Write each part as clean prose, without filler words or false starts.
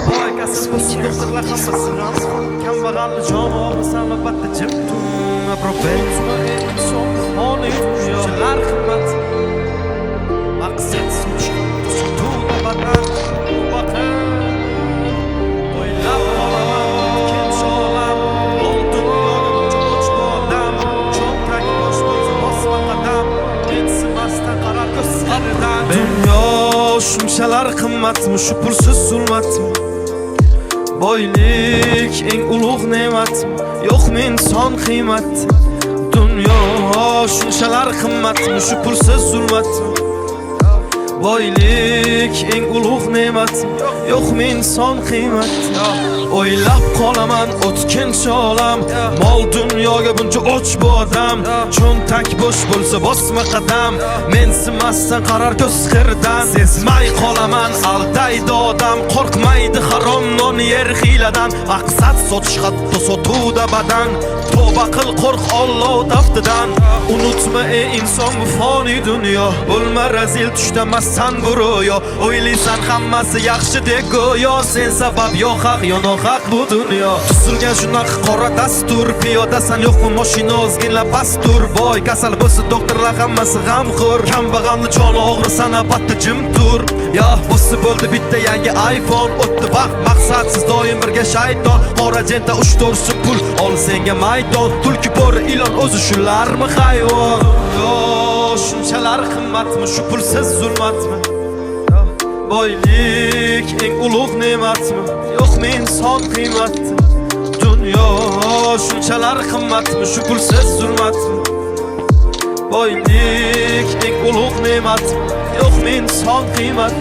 Voy kasal bo'lsin doktorlar hammasi. Kambag'alni joni og'risa, albatta jim tur. Unutma, ey inson, foniy dunyo shunchalar qimmat. Maqsad sotuvda badan. Vaqt o'ylab qolaman o'tkinchi olam. Mol dunyoga buncha o'ch bu odam. Cho'ntak bo'sh bo'lsa, bosma qadam. Mensimasdan qarar ko'z qiridan. Dunyo shunchalar qimmatmi, shu pulsiz zulmatmi? Boylik eng ulug' ne'matmi, yo'qmi inson qiymat? Dunyo shunchalar qimmatmi, shu pulsiz zulmatmi? Boylik eng ulug' ne'matmi, yo'qmi inson qiymat? O'ylab qolaman o'tkinchi olam. Mol dunyoga buncha o'ch bu odam. Cho'ntak bo'sh bo'lsa, bosma qadam. Mensimasdan qarar ko'z qiridan. Sezmay qolaman, aldaydi odam. Qo'rqmaydi harom non yer hiyladan. Maqsad sotish, hatto sotuvda badan. Tavba qil, qo'rq Alloh taftidan. Unutma, ey inson, bu foniy dunyo. Bo'lma razil, tushdamassan bu ro'yo. O'ylaysan hammasi yaxshidek go'yo. Sen sabab yo haq, yo nohaq bu dunyo. Tuzilgan shunaqa qora dastur. Piyodasan, yo'qmi mashina, ozgina pastur. Boy kasal bo'lsa, doktorlar hammasi g'amxo'r. Kambag'alni joni og'risa, albatta jim tur. Yo bo'lsa bo'ldi bitta yangi iPhone. O'tdi vaqt maqsadsiz, doim birga shayton. Qora jenta uch to'rtsi pul ol senga maydon. Tulki, bo'ri, ilon, o'zi shularmi hayvon? Yo shunchalar qimmatmi, shu pulsiz zulmatmi? Boylik eng ulug' ne'matmi, yo'qmi inson qiymat? Dunyo shunchalar qimmatmi, shu pulsiz zulmatmi? Boylik eng ulug' ne'matmi, yo'qmi inson qiymat?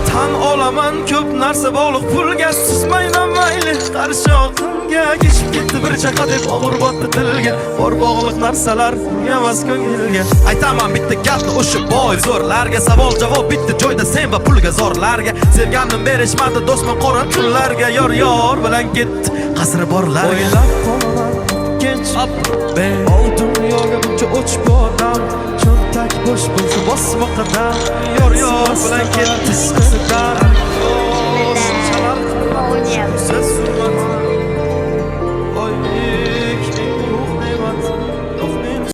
Tan olaman, ko'p narsa bog'liq pulga. Suzmayman mayli qarshi oqimga. Kechib ketdi bir chaqa deb og'ir botdi tilga. Bor bog'liq narsalar pulga emas, ko'ngilga. Aytaman bitta gapni o'sha boy zo'rlarga. Savol javob bitta joyda sen va pulga zorlarga. Sevgandim berishmadi do'stman qora tunlarga. Yor yor bilan ketdi qasri borlarga. O'ylab qolaman o'tkinchi. Mol dunyoga buncha o'ch bu odam. Cho'ntak bo'sh bo'lsa, bosma qadam. Yor yor bilan ketdi qasridan.